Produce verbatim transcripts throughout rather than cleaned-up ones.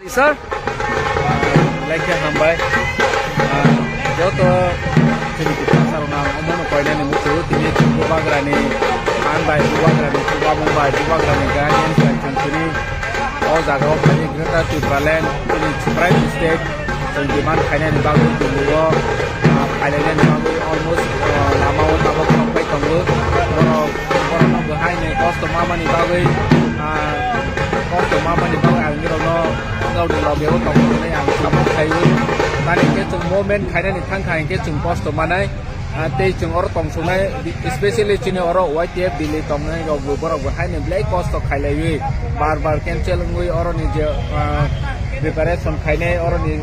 Sir. Lekha hambai. Ah, joto chini Tiprasa rok ang omono koinani muchungo tini chini Bubagrani phan bai, Bubagrani chubamung bai, Bubagrani guardians bai chwng tini o jaga o phai Greater Tipraland chini Prime State chwng demand khainani bagwi Delhi o, ah, phailainani bagwi almost, ah, lama o tabok rok phai tongo. Borok, borokno bo haino kosto mamani bagwi, ah, kosto mamani bagwi ang nirokno Gaudi loge o tongmani ang samung khaio. Tani hwnkhe chwng movement khainani thangkha hwnkhe chwng kosto manai. Ah, tei chwng oro tongsuknai, especially chini oro Y T F Delhi tongnai rok bo borok bo haino belai kosto khailaiwi bar bar cancel wngwi oroni je, ah, preparation khainai oroni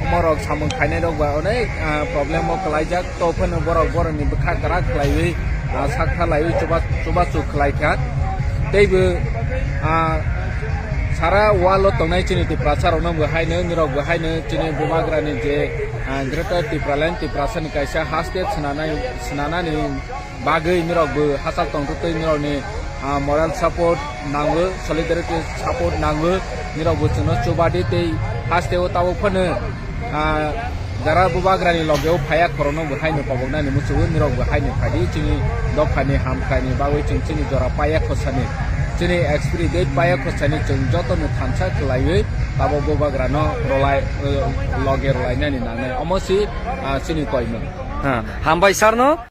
omorok samung khainai rok ba onek, ah, problem o kwlaijak. To phano borok borokni bwkha kwrak khlaiwi, ah, sak thalaiwi chuba-, chubachu khlai kha. Teibo, ah, sara world o tongnai chini Tiprasa rokno bo haino, nirok bo haino chini Bubagrani je, ah, Greater Tipraland, Tiprasani kaisa haste swnanai, swnanani bagwi nirok bo hachal tongtwtwi nirokni, ah, moral support nango, solidarity support nango, nirok bo chwngno chubadi tei haste o tabuk phano, ah, jara Bubagrani loge o phaiya khorokno bo haino koboknani muchungo nirok bo haino phaidi chini dophani hamkraini bagwi chwng chini jora paiya khosani, chini expiry date paiya khosani chwng jotono thansa khlaiwi tabuk Bubagrano rwlai, eh, loge rwlainani nangnai. Omo si, ah, chini koimung. Ha, hambai sir no.